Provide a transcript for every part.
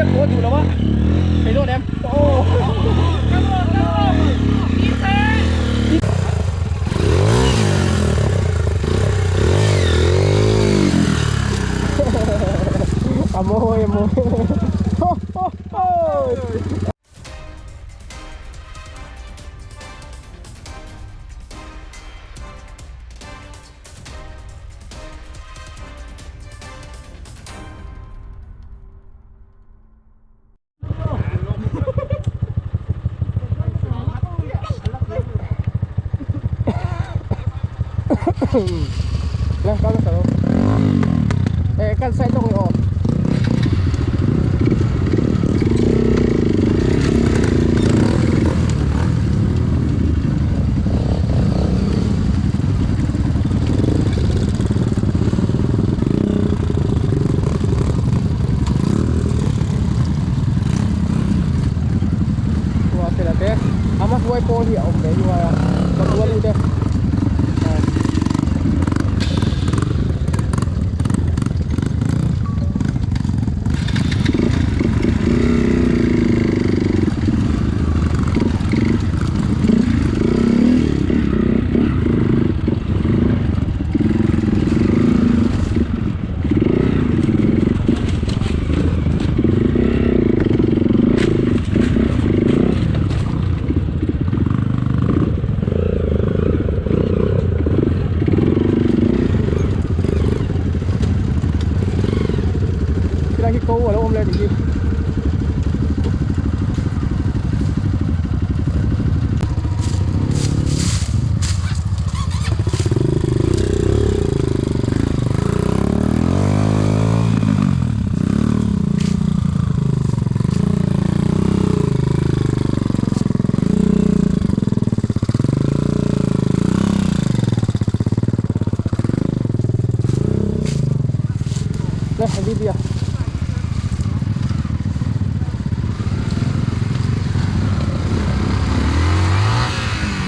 Biak pawh a duh lo a. Thei dawn em? Aw. A mawi a mawi. Ho ho ho. Lên con nó đâu. Ê, con xe trong rồi. Ama huai pawh hi a awm ve nuai a ka rual u te. Khilai hi ko a lo awm leh a nih hi. Đây, đi đi à.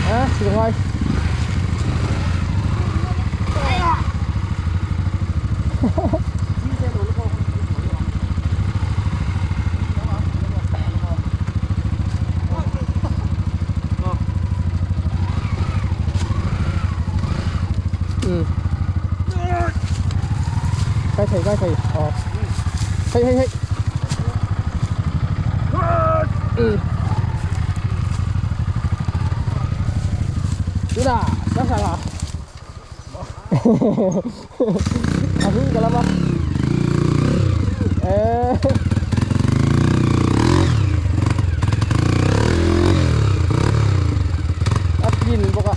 À, chỉ được ngay. Ừ. Cái thầy, cái thầy. Ờ. Hey, hey, hey. Ừ. Chú đà, sẵn sàng à? A hung ka lam a. Eh. A clean bawk a.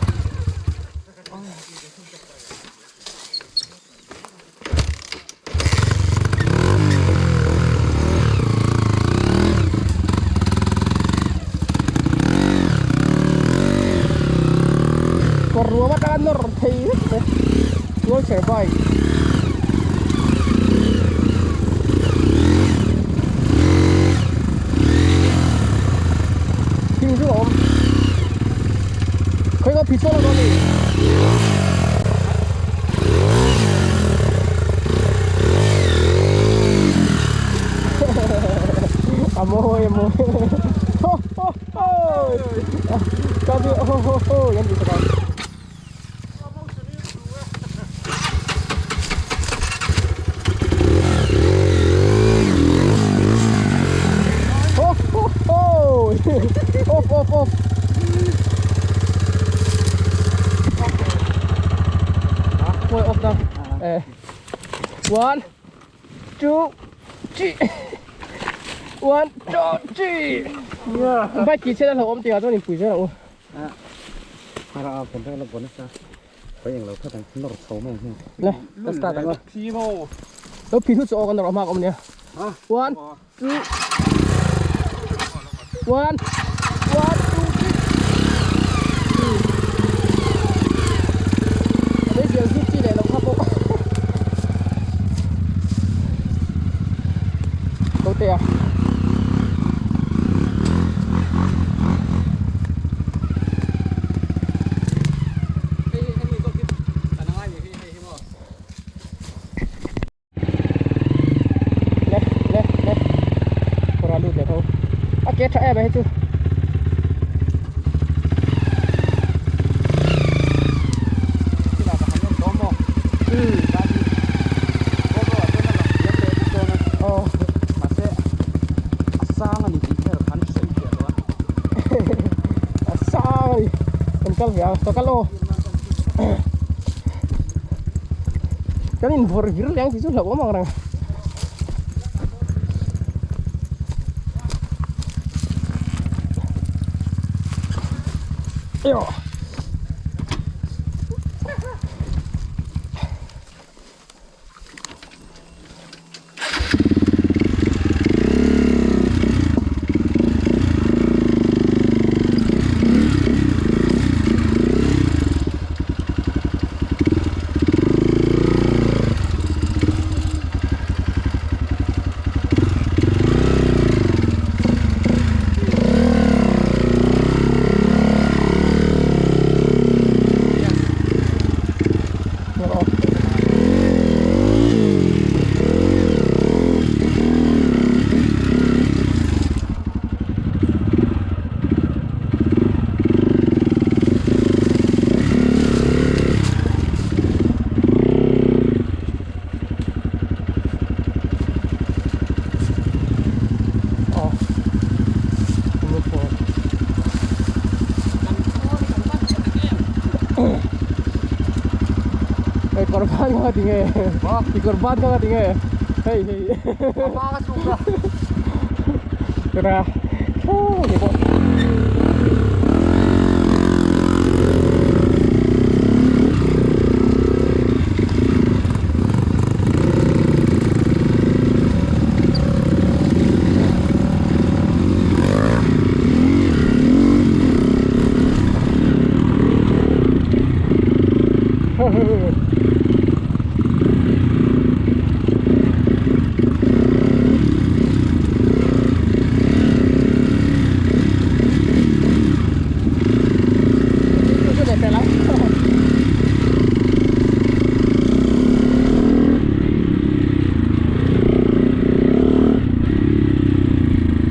Kawr ruam atanga nawr thei vek mai wheelchair bike. Thing chu a awm khawi ka phih chhuak lo dawn a ni. A mawi a mawi ho ho ho ka chu ho ho ho yan tih sak a. Ho ho ho off off off. Thôi off nào. Ê. One, two, three. One, two, three. Bike ki che la hlauhawm tih ah chuan inpui zel ang u. Le, ka start ang a. Lo phih hnu chu aw kan rawh hmak awm nia. One, two, one, one, two, three. Meizial zut chi leh lo kha pawh. Ko te a. Le, le, le. ke tha em a hei chu. A sang a ni kan kal ve ang ka kal aw kan invawrh vir leh ang tih chu hlauhawm ang reng. Ew. Hei kawr ban kha ti nge i kawr ban kha ti nge hei hei ra ni pawh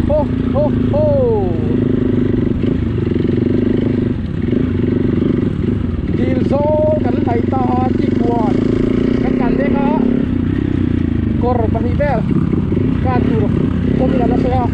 Ho ho ho Dil zawng kan hnaih ta a tikuan kan tlan mek a kawr pahnih vel kan tur awmin a la sawi a.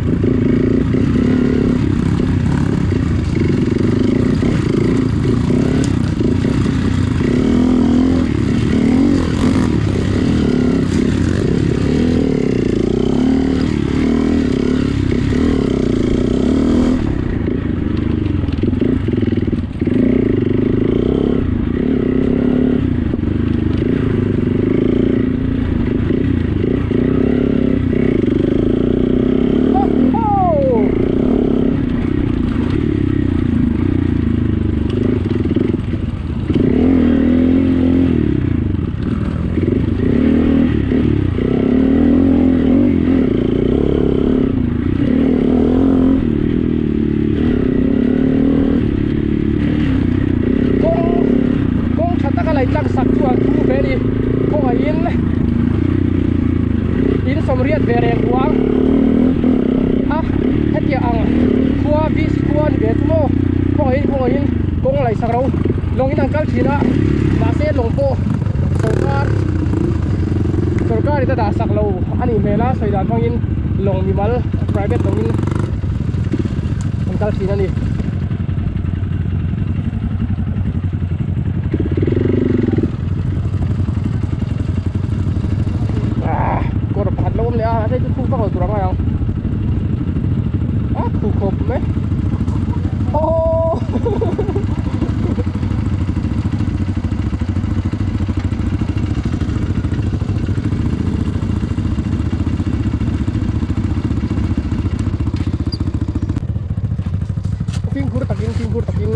Kawng kawng tha taka lei tlang sak chu an thu ve a ni khawngaihin in sawmriat ve reng ruang a hetiang ang khua VC khua a ni ve chu maw khawngaihin khawngaihin kawng lei sak ro lawngin an kal thin a mahse lawng pawh sorkar sorkar in a dah sak lo a nih hmel a sawi dan hmangin lawng mimal private lawngin an kal thin a ni. Ah, kawr pakhat lo awm leh a hei chu thuk vak lo tur a ngai ang a thuk khawp mai oh Fimkhur takin fimkhur takin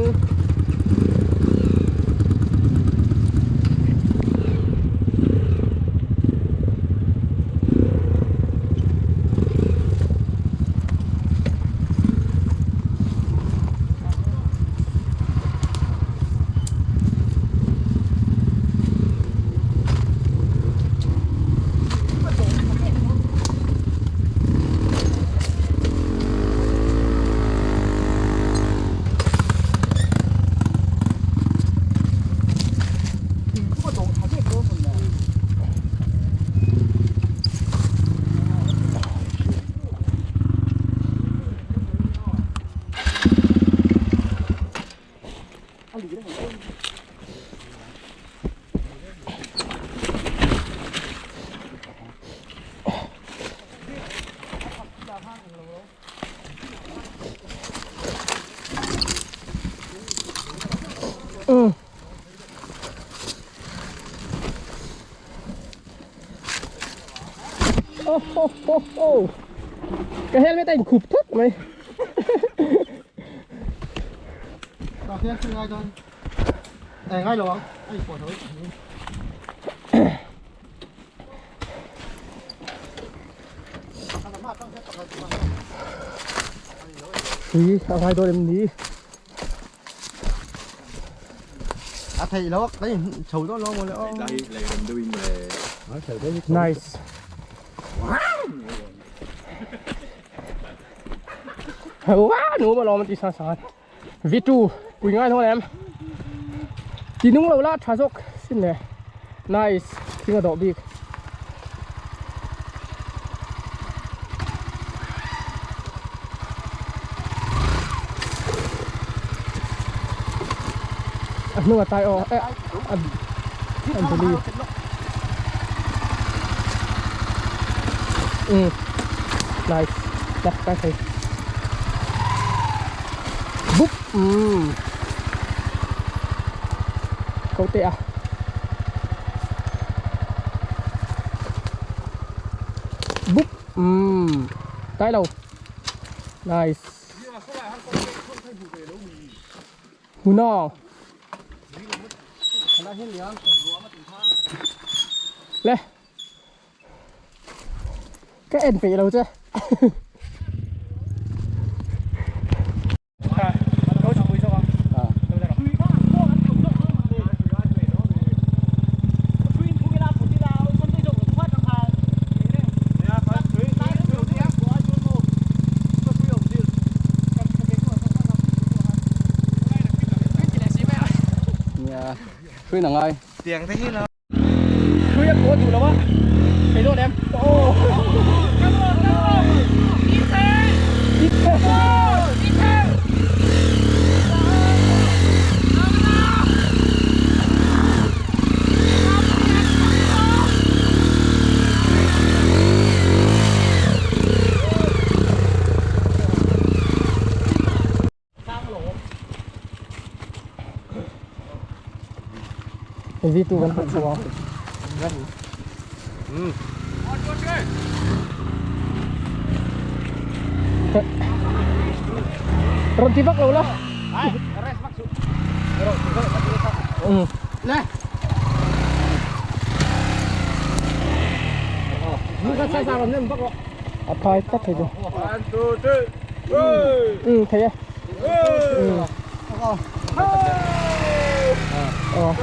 Oh oh oh oh ka helmet a inkhup thut mai. Hrui a ngai dawn em ni? A theih loh kan in chho dawn lo maw le aw. Nice. Wow, nu mà lo mà ti sang sang. Vitu, pui ngai thong em. Ti nung lo la tha zawk sin le. Nice, thing a dawh bik. A hnung a tai aw eh a an beli. Ừ. Nice. Left cái thầy. Búp. Ừ. Câu tệ à. Búp. Ừ. Tai lo. Nice. Hmuhnawng. Le. Ka en peih lo che. Hrui na ngai. Tiang te hi lo. Hrui a kaw duh lo a. Thei dawn em? Aw. Vi tu kan hmuh chhuak rawn ti vak lo la Le. A phai tlat thei chu. 1 2 3 Ừ thei e. Ừ. Ờ.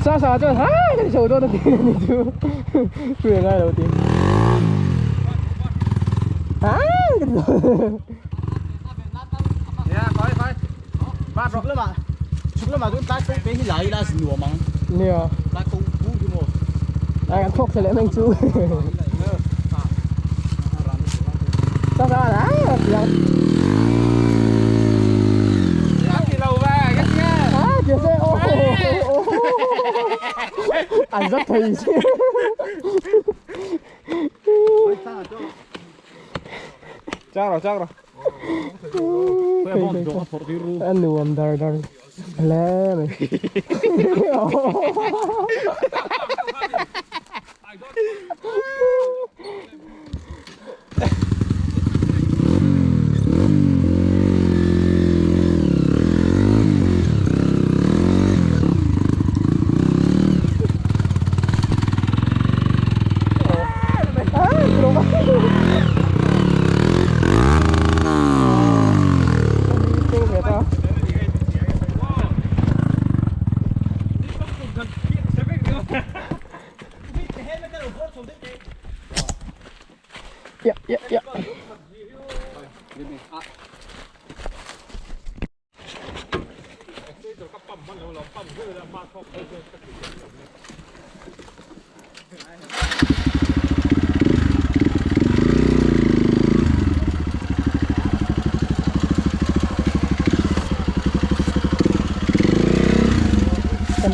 Sa sa chuan hai kan chho dawn a ti a ni chu hruai ngai lo ti hai kan chho Nia ai kan thawk thei leh meng chu Sa sa ai a piang À, kìa xe, ô, ô, ăn rất thầy chứ. Chắc rồi, chắc rồi. Ăn nuông dar dar. Lẹ mày. Yeah, yeah, yeah. Kan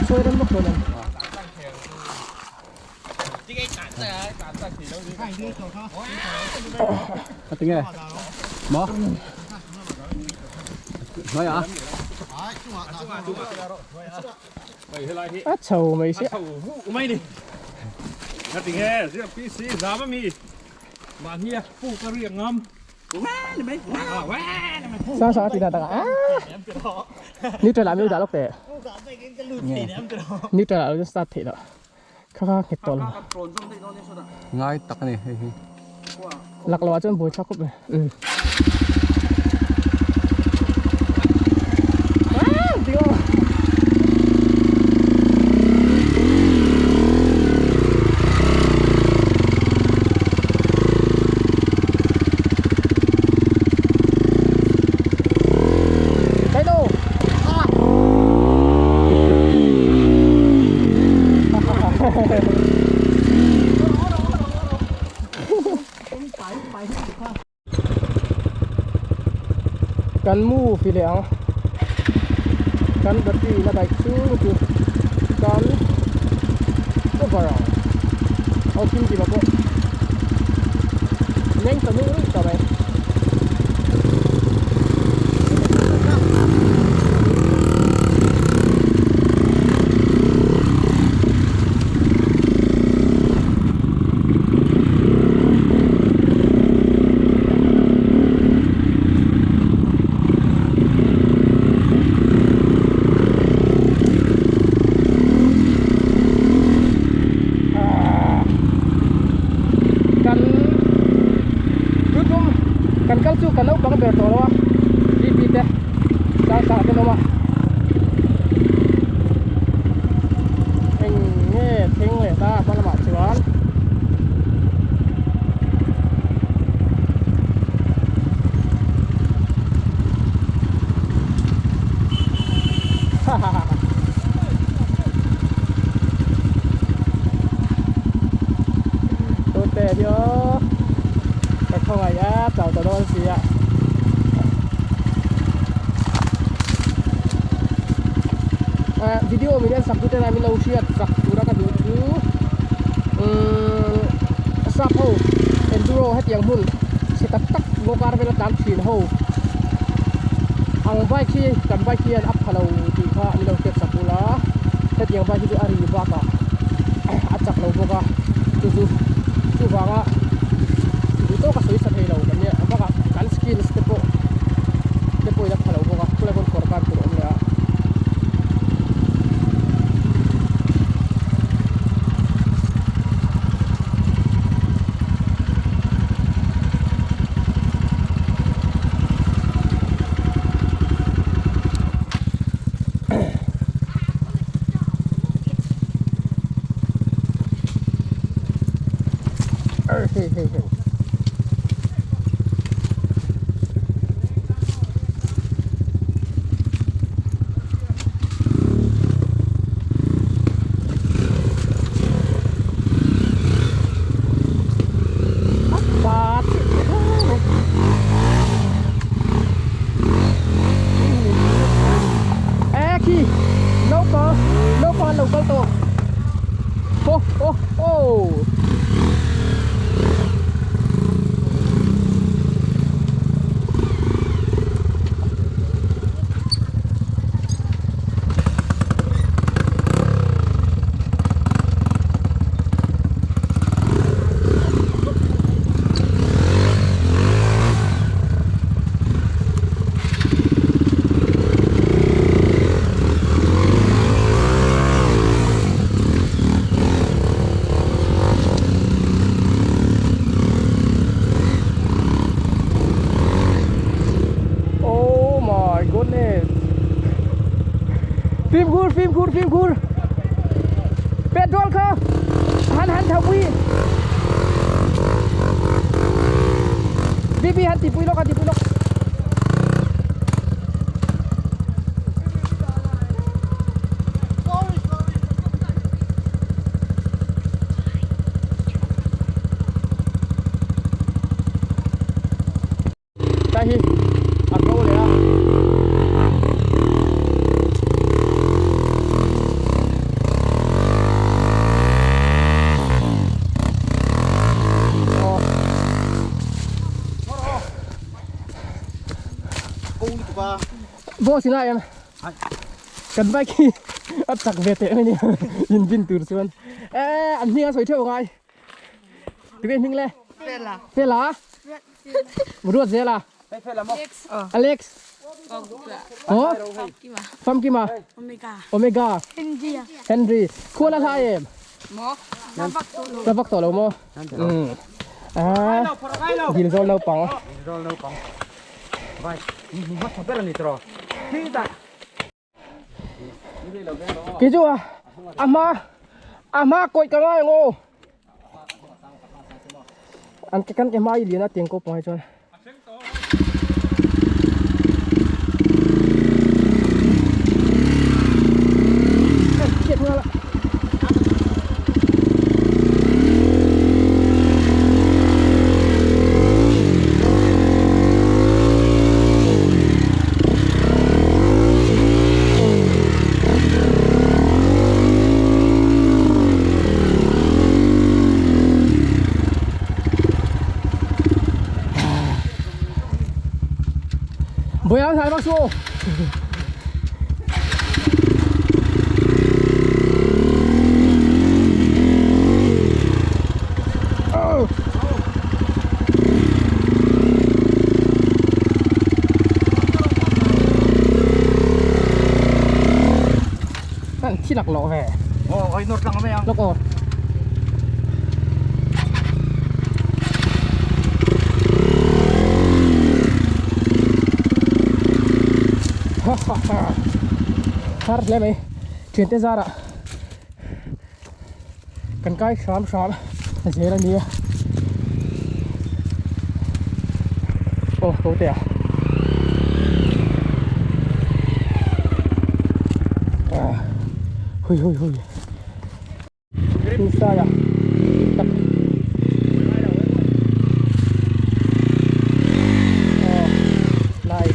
sawi rem bawk dawn em? A tinge maw hnuai ah A chho mai sia. Sang sang a ti dan takah aaa neutral ah mi lo dah lawk teh. Neutral ah lo start theih loh. Kha kha nghet tawh lo. Ngai tak a ni hei hi. Lak lo ah chuan buai thlak khawp mai. Umm. Kan move leh ang kan battery la daih chung chu kan cover ang aw thim tih pawh leng ta nuih ta mai. Kan tutum kan kal chu kan naupang ber tawh lo a GP te sang sang te an awm a eng nge thleng leh ta hma lamah chuan ha ha ha. Tute hi aw ka khawngaih a chau ta dawn si a. Video min en sak tute nai min lo hriat chak tura ka duh chu umm sap ho enduro hetiang hmun chhe tak tak ngaw kar vela tlan thin ho ang bike hi kan bike hian a pha lo tih kha min lo hriat sak ula hetiang bike hi chu a ri bakah a chak lo bawk a chu chu chuvanga duh tawk a sawi sa thei lo kan nia bakah kan skills te pawh te pawhin a pha lo bawk a khulai pawn kawr kan tur a awm leh a. Hei hei hei. Khi naupang naupang an lo kal tawh ho ho ho. Oh my goodness. Fimkhur fimkhur fimkhur. Petrol kha han han thapui. Bibi han tipui lawk han tipui lawk. Boss ina em kan bike hi a chak ve teh mai ni in bin tur chuan e an hming a sawi theuh ngai tunge hming le Fela Fela Ruat zela Alex Oh Famkima Omega Omega Henry Henry khuala hla em Mo la vak tawh lo maw ah dil zawl naupang Zawl naupang vai ni hma tha ber a ni tawh kei chu a a hma a hma kawih ka ngai ang aw an ke kan ke hma i lian a tiang ko pawh hi chuan. Buai ang thai bak su. Kan thi lak lawh ve. Aw ai nawr tlang mai ang. Lawk aw. Ha ha ha. Har hle mai. Thiante zarah kan kai hram hram zel a nia. Aw ko te a. Hui hui hui. Inside à tập này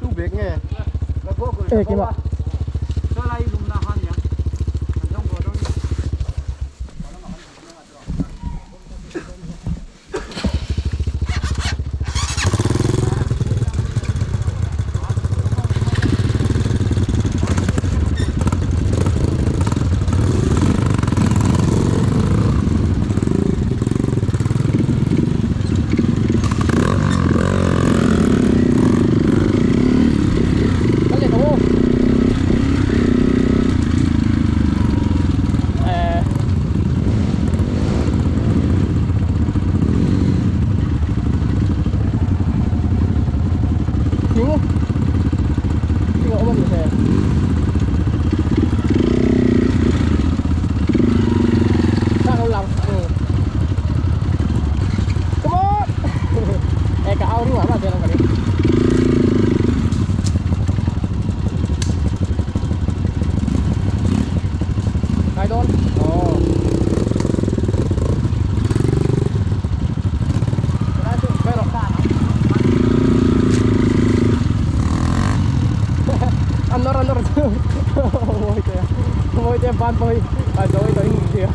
Chú biết nghe. Ê, cái mà. Cái gì đúng không? Ờ. Chính Chính ông anh về. Sao không lòng? Ừ. Come on. Ê, cả ao đi mà mà chơi làm cái gì? I don't. Oh. Anor anor. Moi te. Moi te ban boy. À rồi rồi kìa.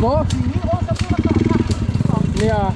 Mo. Nia.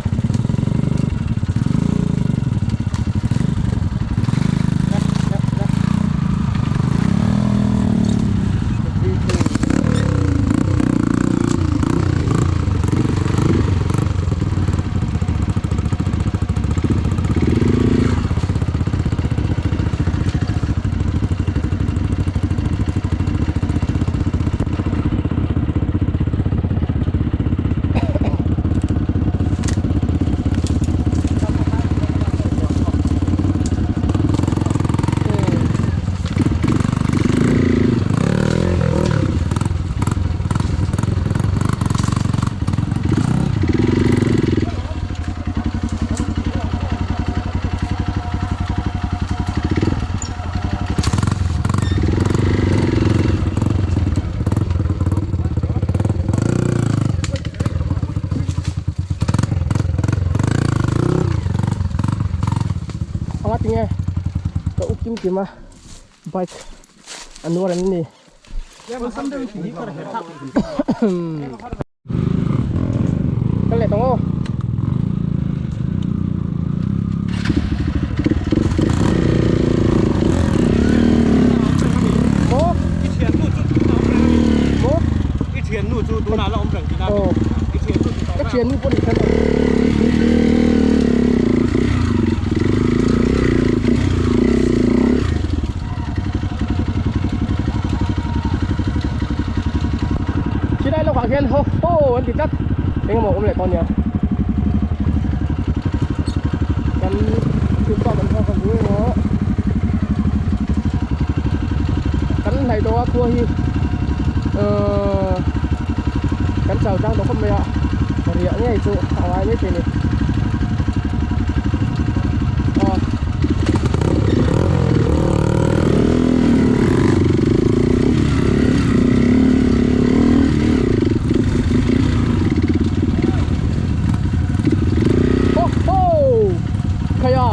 kima bike an nuar an ni. Kal leh tawng aw. Maw? I thiannu chu tunah awm reng a ni. Maw? I thiannu chu tunah la awm reng tihna a ni. I thiannu chu Ka thiannu pawh ni khan. Chilai lawkah khian ho ho an ti tlat engemaw awm leh tawh ania kan thianpa kan nghak ang emaw kan hnaih tawh a khua hi ahh kan chau tlang tawh khawp mai a riah ngei chu a ngai mai thei a ni aw. Ho ho Khaya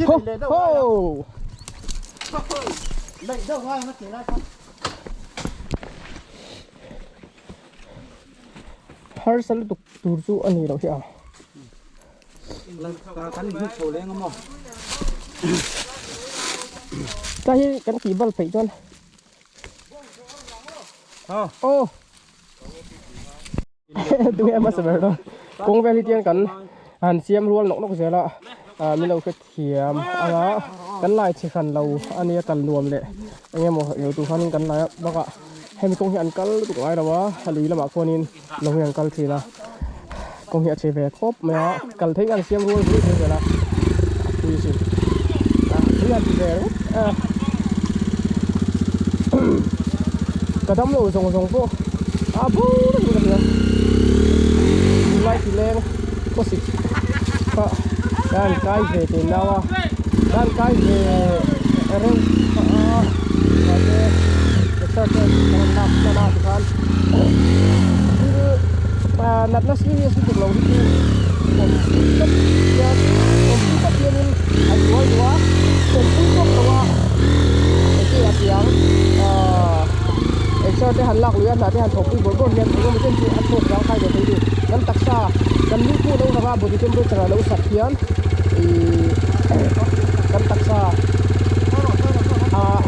Ho ho Ho ho Harsa lutuk tur chu a ni loh hi ang. Ta hi kan tih bal peih chuan. Aw. Tunge a hmasa ber dawn kawng vel hi tian kan han siam rual nawk nawk zel a ah min lo hrethiam anga kan lai chhe hran lo ania kal nuam leh eng emaw ilo tur khanin kan lai a bakah hemi kawng hi an kal lutuk ngai lo a a lui lamah khuanin lo hi an kal thin a kawng hi a chhe ve khawp mai a kal theih an siam rual zui zel a a pui sin a tui a ti ve ringawt a ka dam lo zawng zawng pawh a bo vek in ka hria tunlai ti leng khawsik kha ka han kai ve teh nau a ka han kai ve reuh a mahse exer te ka han lak hman a tikhan thil natna serious lutuk lo hi chu awm tlat hian awm pui tlat hianin a zual duh a awm pui tawk lo a engtin a piang ahh exer te han lak lui a hna te han thawk pui bawrh bawrh hian eng emaw chen chu a chhawk zang khai ve thei a ni kan taksa kan lu pawh lo rang a body temperature a lo sat hian ihh kan taksa ah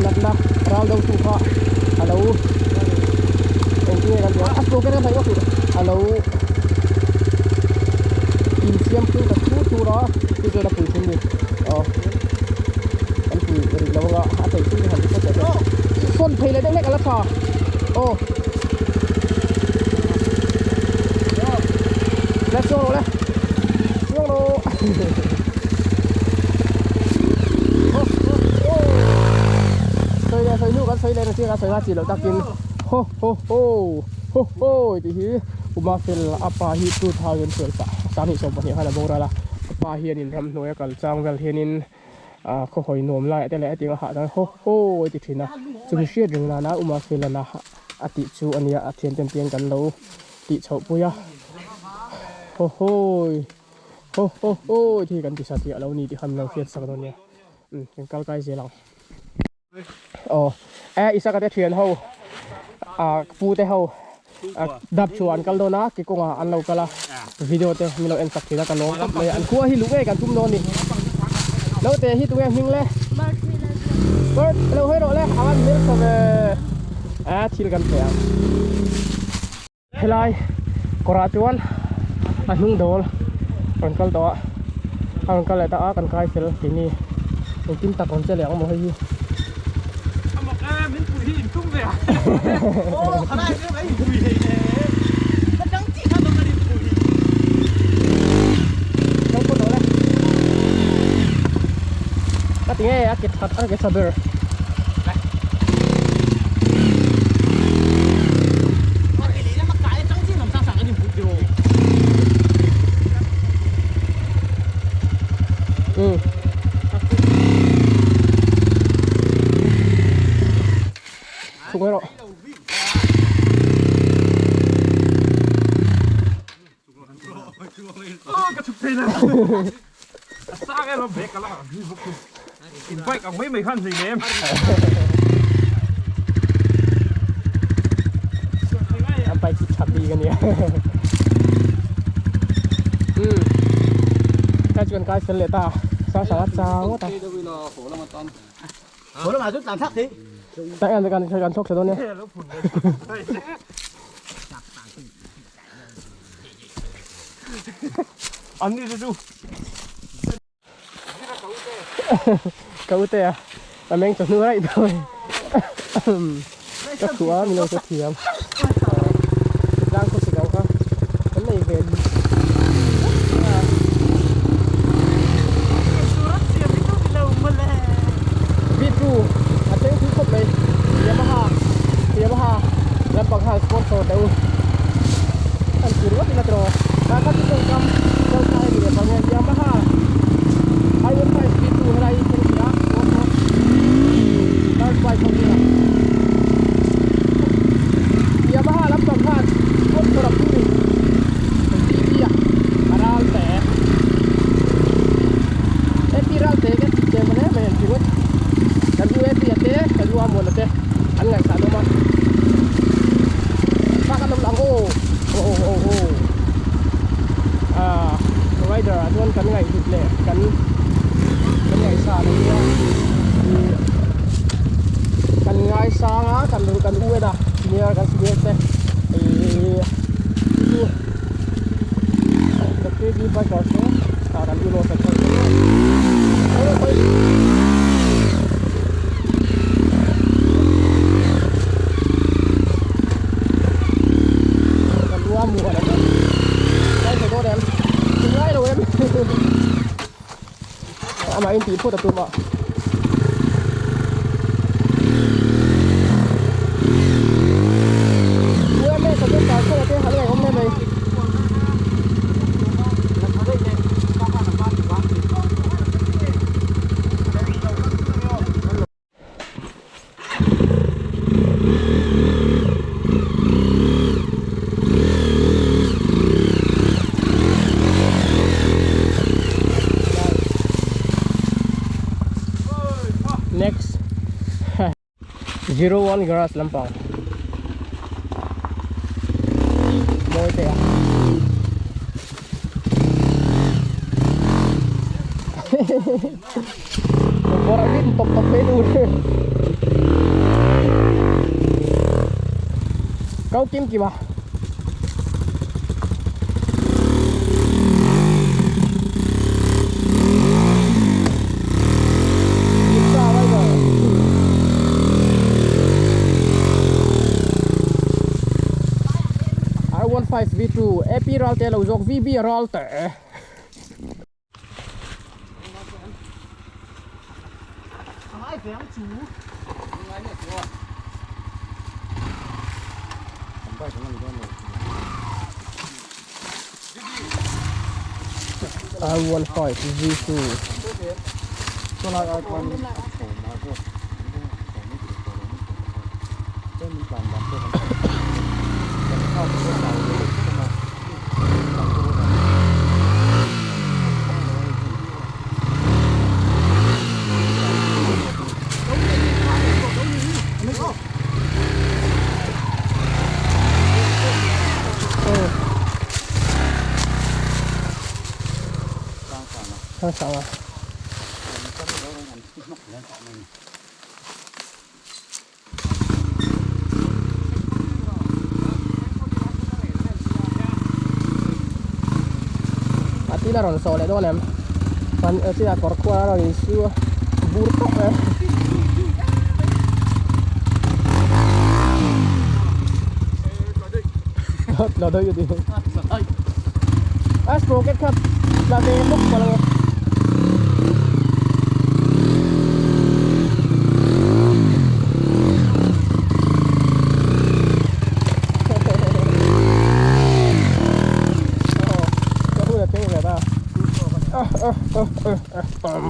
natna ral do tu kha a lo engtin nge kan tih ang a slogan a hnaih vak a lo insiam phung ta thur thur a chu chuan a pui thin ni aw kan pui rih lo anga a thei thil han ti phawt teh chuan sawn phei leh deuh hlek a la tha aw la chuang rawh le chuang rawh sawi leh sawi hnu kan sawi leh na chiang a sawi hma chi loh takin ho ho ho ho ho tih hi Uma fel a pa hi 2012 ah 2022 khan a boral a a pa hianin ramhnuai a kal chang vel hianin ah khaw hawi nuam laiah te leh a tinga hah chuan haw haw a ti thin a chumi hriat reng nana Uma Felana a tih chu a nia a thianten tiang kan lo tih chhoh pui a haw hawi haw haw hawi tih hi kan ti satliah lo ni tih kha min lo hriat sak dawn nia umm kan kal kai zel ang. Aw e Isaka te thian ho ah pu te ho dap chu an kal dawn a ke kawngah an lo kal a video te min lo en sak thin a ka lawm khawp mai a an khua hi luh ngei kan tum dawn a ni naute hi tunge hming le bird lo hawi rawh le a van hmel tha ve a thil kan pe ang. Helai kawrah chuan a hnung dawl rawn kal tawh a a rawn kal leh ta a kan kai fel keini engtin tak rawn che leh ang maw hei hi. A mak e min pui hi in tum ve. Ka ti nge a ke that a ke tha ber. Ừ. Không có rồi. In bike ang mai mai khan hlei nem. An bike hi tha bik ania. Umm. Kai chu kan kai fel leh ta. Sang sang a chang ngawt a. Tak an kan kan thawk thla dawn nia. An ni chu chu. Ka ute a a meng chawhnu raih dawn ka thu a min lo chu thiam tlang khawsik ang kha kan nei ve V2 a teng thui khawp mai Yamaha Yamaha lampang khan sponsor teh u an ti ringawt ila tiraw tah kha chu tawngkam kalsa hi ni leh pang e Yamaha I one five V two helai hi thleng thei a dark bike ho nia Yamaha lampang khan sponsor a phu ni V V a a ral teh AP ral teh ka ti che mawle mai an ti ringawt kan u AP a te kan u Amuana te an ngaihsah dawm a bak an awm lo ang aw aw aw aw aw ah rider ah chuan kan ngaihhlut leh kan kan ngaihsah lo nia ih kan ngaisang a kan kan u en a senior kan senior te ih chu the three d bikers te ah kan u lo ta chho Amah in tih phut a tum a. Next 01 garage lampang mawi te a kawr a vin tawp tawp mai tur kau kim kim a. R15 V2 AP Ralte lo zawk VB Ralte. R15 V2. Sang sang a. A tin a rawn sawh leh dawn em chuan a chinah kawr khuan a rawn insu a bur tawp mai. La doi đi. A sprocket kha la ve muk ko lang.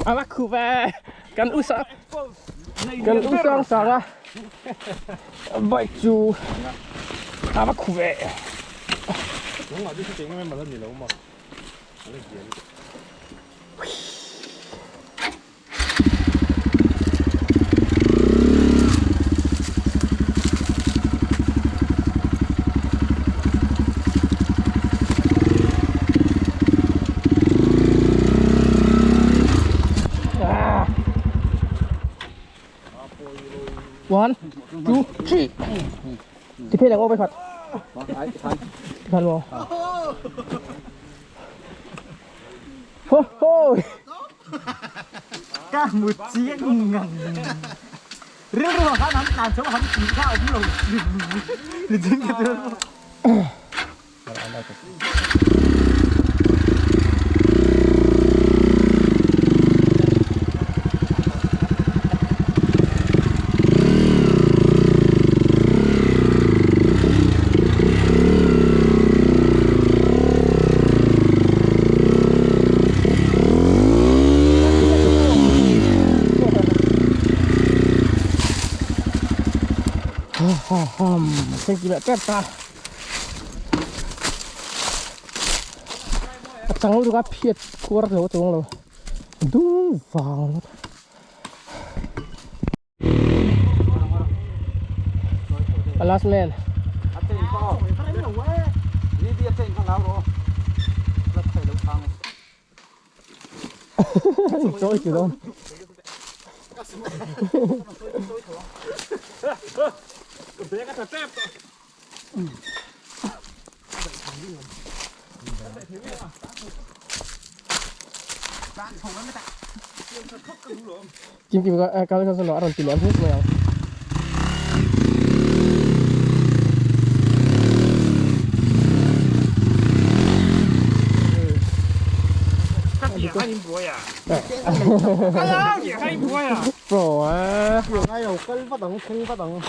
A khu ve kan usa kan usang sanga bike chu a va khu ve. One, two, three. Thì phê là ngô bay phật. Phật mò. Hô hô. Cả một chiếc ngằng. Riêng rồi mà hắn làm cho hắn chỉ ra ông rồi. Thì chính cái thứ. Thank you tép ta. Chẳng lúc gặp phiệt cua rồi xuống rồi. Đúng vàng. Last man. Trời kìa đâu. Kim kim có cái con nó rồi tìm em hút mèo. Pro à. Ngay đầu cân phát động không phát động.